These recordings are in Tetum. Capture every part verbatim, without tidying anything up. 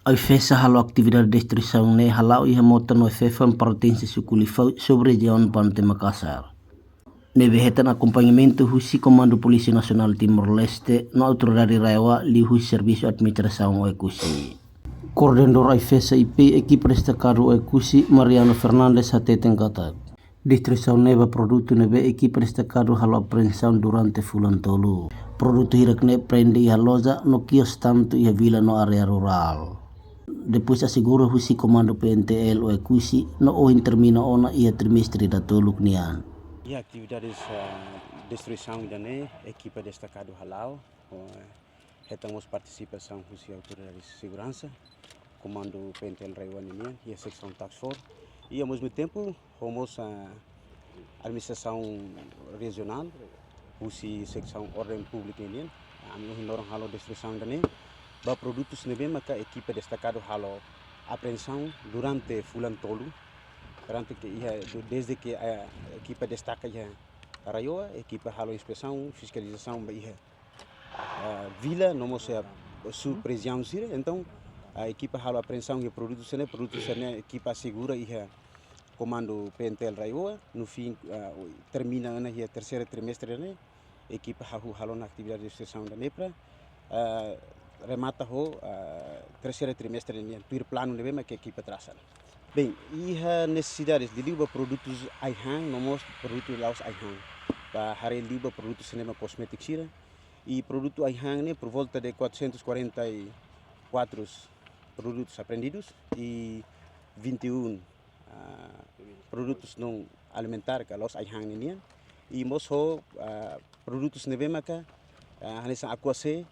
AIFAESA halo atividade destruisaun ne'e hala'o iha mota no F F M pertense suku Lifau, sub-rejiaun Pante Makassar. Ne'ebé hetan akompañamentu husi Komandu Polísia Nasionál Timor-Leste no autoridade RAEOA liuhusi Servisu Administrasaun Oekusi. Koordenadór AIFAESA I P, ekipa destakadu Oekusi, Mariano Fernandes, hateten katak destruisaun ne'e ba produtu ne'ebé ekipa destakadu halo apreensaun durante fulan tolu. Produtu hirak-ne'e prende iha loja no kios, tantu iha vila no área rurál. Depois asegura husi Komandu P N T L Oekusi no ohin termina ona iha trimestre datoluk nian. Iha atividades, ah, destruisaun ida-ne'e, ekipa destakadu hala'o, eh, hetan mós partisipasaun husi autoridade seguransa, Komandu P N T L RAEOA ninian, iha seksaun Task Force. I ao mesmo tempo, ho mós, ah, administrasaun rejionál, husi seksaun orden públika ninian, ami ohin loron halo destruisaun ida-ne'e ba produtus ne'ebé maka ekipa destakadu halo apreensaun durante fulan tolu, durante ke iha, desde ke, ah, ekipa destaka iha RAEOA, ekipa halo inspesaun, fiskalizasaun ba iha, ah, vila no mós, ah, sub-rejiaun sira. Entaun, ah, ekipa halo apreensaun iha produtu sira-ne'e, produtu sira-ne'e ekipa asegura iha Komandu P N T L RAEOA, no fin, ah, termina ona iha terseira trimestre ne'e, ekipa hahú halo ona atividade destruisaun ida-ne'e para, ah, remata ho, ah, terseira trimestre nian, tuir planu ne'ebé maka ekipa trasa. Bem, iha nesesidades liuliu ba produtus ai-han, no mós produtu la'ós ai-han. Ba haree liu ba produtu sira-ne'e mak kosmétiku sira. I produtu ai-han ne'e por volta de quatrocentos e quarenta e quatro produtos apreendidos e vinte e um, ah, produtus não alimentar, ka la'ós ai-han ninian. I mós ho, ah, produtus ne'ebé maka, ah, hanesan Aquasé,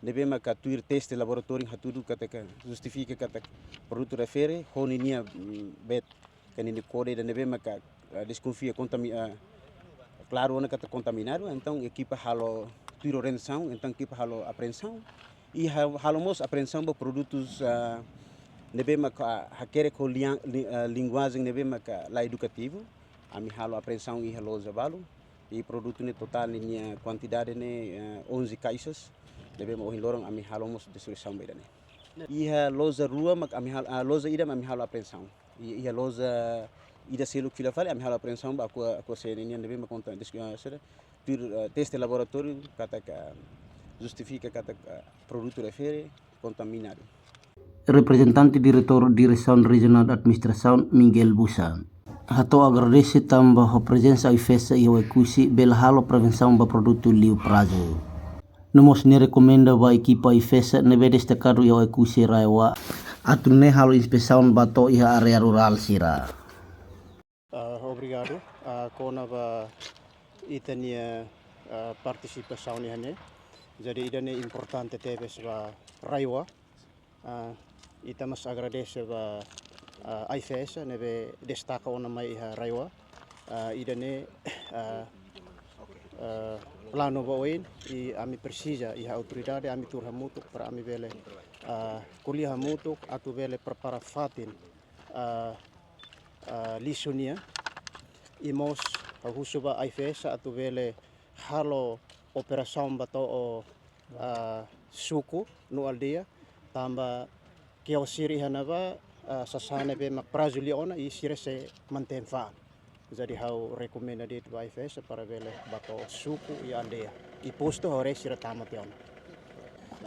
ne'ebé maka tuir teste laboratóriu hatudu katak, justifika katak produtu refere ho ninia, mm, bee ka ninia kode ida ne'ebé maka, ah, deskonfia kontami-, ah, klaru ona katak kontaminadu, entaun ekipa halo tuir orientasaun, entaun ekipa halo apreensaun. I ha-, halo mós apreensaun ba produtus, ah, ne'ebé maka hakerek ho lian-, li-, ah, linguajen ne'ebé maka la edukativu. Ami halo apreensaun iha loja balu. I produtu ne'e totál ninia kuantidade ne'e, eh, onze caixas. Ne'ebé mak ohin loron ami halo mós destruisaun ba ida-ne'e. Iha loja rua mak ami hal-, ah, loja ida mak ami halo apreensaun. I-, iha loja ida seluk fila fali ami halo apreensaun ba Aqua-, Aquasé nian ne'ebé mak konta des-, ah, sira, tuir, ah, teste laboratóriu katak justifika katak, ah, produtu refere kontaminadu. Reprezentante Diretór Diresaun Rejionál Administrasaun, Miguel Busa, hato'o agradese tanba ho prezensa AIFAESA iha Oekusi bele halo prevensaun ba produtu liu prazu. No mós nia rekomenda ba ekipa AIFAESA ne'ebé destakadu iha Oekusi RAEOA atu nune'e halo inspesaun ba to'o iha área rurál sira. Ah, obrigadu, ah, kona-ba ita-nia, ah, partisipasaun iha ne'e. Jadi ida-ne'e importante tebes ba RAEOA. Ah, ita mós agradese ba, ah, AIFAESA ne'ebé destaka ona mai iha RAEOA. Ah, ida-ne'e, ah, ah, planu ba oin, i ami presiza iha autoridade, ami tuur hamutuk para ami bele, ah, ko'alia hamutuk atu bele prepara fatin, ah, ah, lixu nian. I mós ha'u husu ba AIFAESA atu bele halo operasaun ba to'o, ah, suku no aldeia, tanba kios sira iha ne'ebá, ah, sasán ne'ebé mak prazu liu ona i sira sei mantein fa'an. Jadi ha'u rekomenda de'it ba AIFAESA para bele ba to'o suku i aldeia. I postu haree sira tama tiha ona.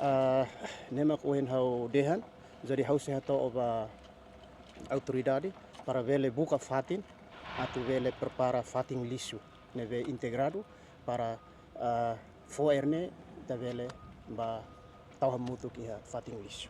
Ah, ne'e mak ohin ha'u dehan, jadi ha'u sei hato'o ba autoridade para bele buka fatin, atu bele prepara fatin lixu ne'ebé integradu para, ah, fo'er ne'e ita bele ba tau hamutuk iha fatin lixu.